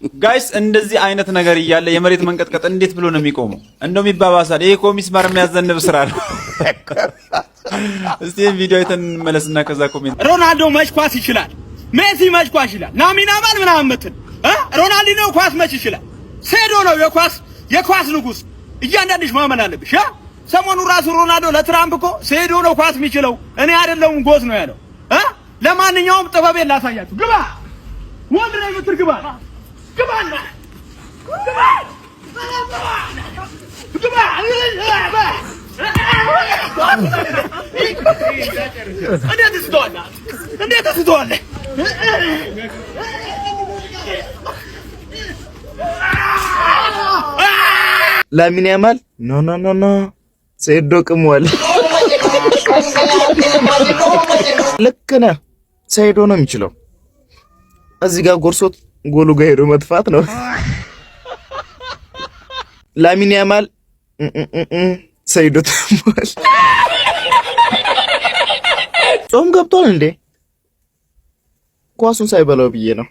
Guys፣ እንደዚህ አይነት ነገር እያለ የመሬት መንቀጥቀጥ እንዴት ብሎ ነው የሚቆመው? እንደውም ይባባሳል። ይሄ እኮ ሚስማር የሚያዘንብ ስራ ነው። እስቲ ይህን ቪዲዮ አይተን እንመለስና ከዛ comment። ሮናልዶ መች ኳስ ይችላል? ሜሲ መች ኳስ ይችላል? ላሚን ያማል ምናምን ምትል እ ሮናልዲኖ ኳስ መች ይችላል? ሴዶ ነው የኳስ ንጉስ። እያንዳንድሽ ማመን አለብሽ። እ ሰሞኑ ራሱ ሮናልዶ ለትራምፕ እኮ ሴዶ ነው ኳስ የሚችለው፣ እኔ አይደለሁም GOAT ነው ያለው እ። ለማንኛውም ጥበቤን ላሳያችሁ። ግባ፣ ወንድ ነው የምትል ግባ፣ ግባ፣ ግባ፣ ግባ። እንዴት ስተዋለህ? እንዴት ስተዋለህ? ላሚን ያማል no, no, no, no፣ ሴዶ ቅሟል። ልክ ነህ። ሴዶ ነው የሚችለው። እዚህ ጋር ጎርሶት ጎሉ ጋር ሄዶ መጥፋት ነው። ላሚን ያማል፣ ሰይዶ ታሟል። ጾም ገብቷል እንዴ? ኳሱን ሳይበላው ብዬ ነው።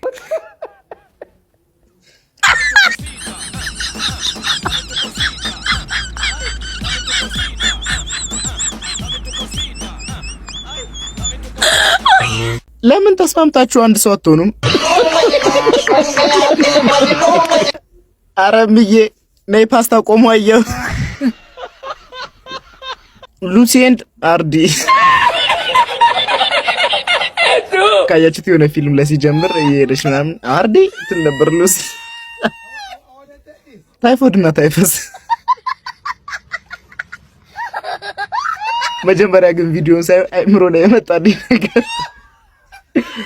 ለምን ተስማምታችሁ አንድ ሰው አትሆኑም? አረ ምዬ ነይ፣ ፓስታ ቆሞ አየሁ። ሉሲ and አርዲ ካያችሁት የሆነ ፊልም ላይ ሲጀምር እየሄደች ምናምን አርዲ ትል ነበር ሉሲ። ታይፎይድ እና ታይፈስ። መጀመሪያ ግን ቪዲዮን ሳይ አይምሮ ላይ የመጣልኝ ነገር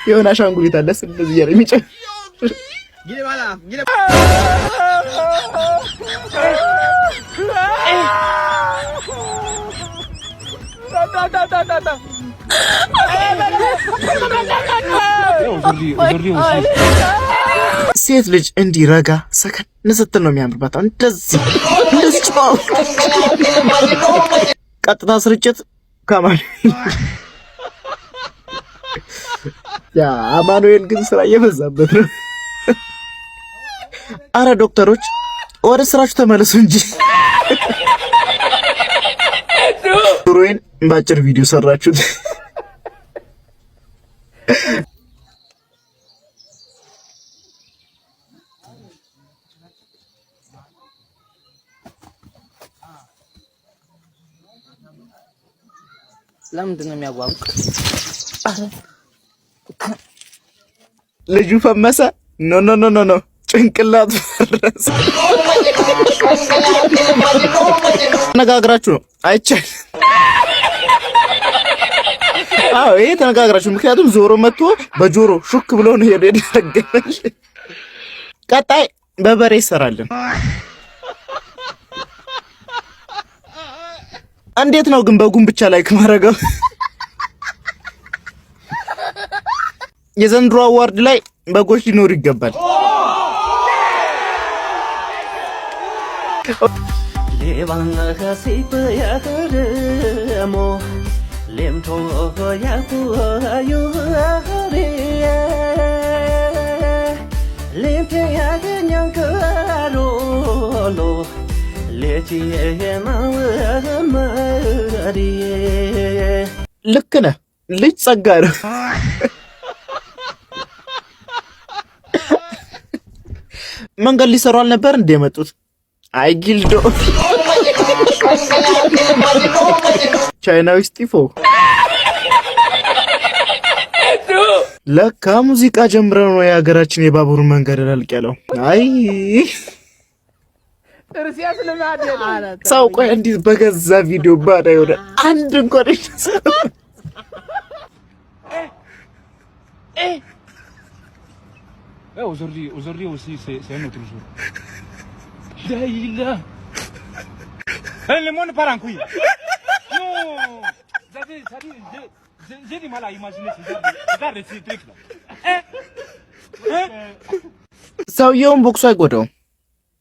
የሆነ አሻንጉሊት አለ እንደዚህ እያለ የሚጨምር። ሴት ልጅ እንዲህ ረጋ ሰከን ስትል ነው የሚያምርባት። እንደዚህ እንደዚህ ቀጥታ ስርጭት ከአማኑኤል። ያ አማኑኤል ግን ስራ እየበዛበት ነው። አረ ዶክተሮች ወደ ስራችሁ ተመለሱ እንጂ ኑሮዬን በአጭር ቪዲዮ ሰራችሁት። ለምንድን ነው የሚያጓጉ? ልጁ ፈመሰ። No, no, no, no, no፣ ጭንቅላቱ ፈረሰ። ተነጋግራችሁ ነው፣ አይቻልም። አዎ ይሄ ተነጋግራችሁ፣ ምክንያቱም ዞሮ መጥቶ በጆሮ ሹክ ብሎ ነው ሄዶ የደረገመል። ቀጣይ በበሬ ይሰራልን። እንዴት ነው ግን በጉን ብቻ like ማድረገው? የዘንድሮ award ላይ በጎች ሊኖሩ ይገባል። ልክ ነህ። ልጅ ጸጋ ነው። መንገድ ሊሰሩ አልነበር እንደ የመጡት? አይ ጊልዶ፣ ቻይናዊ ስጢፎ፣ ለካ ሙዚቃ ጀምረው ነው የሀገራችን የባቡር መንገድ ላልቅ ያለው። አይ ሰው ቆይ፣ እንዲህ በገዛ ቪዲዮ ባዳ የሆነ አንድ እንኳን Aujourd'hui, aujourd'hui aussi, c'est un autre jour. La. Le monde part en couille. Non. J'ai du mal à imaginer ce genre de truc là. Hein? Hein? ሰውየውን ቦክሱ አይጎዳውም።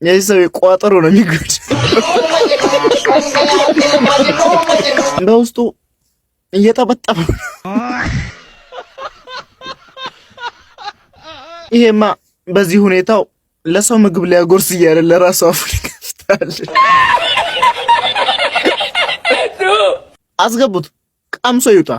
የዚህ ሰው ቋጠሮ ነው የሚጎዳ። በውስጡ እየጠበጠበ ነው። ይሄማ በዚህ ሁኔታው ለሰው ምግብ ሊያጎርስ እያለ ለራሱ አፉን ይከፍታል። አስገቡት፣ ቀምሶ ይውጣ።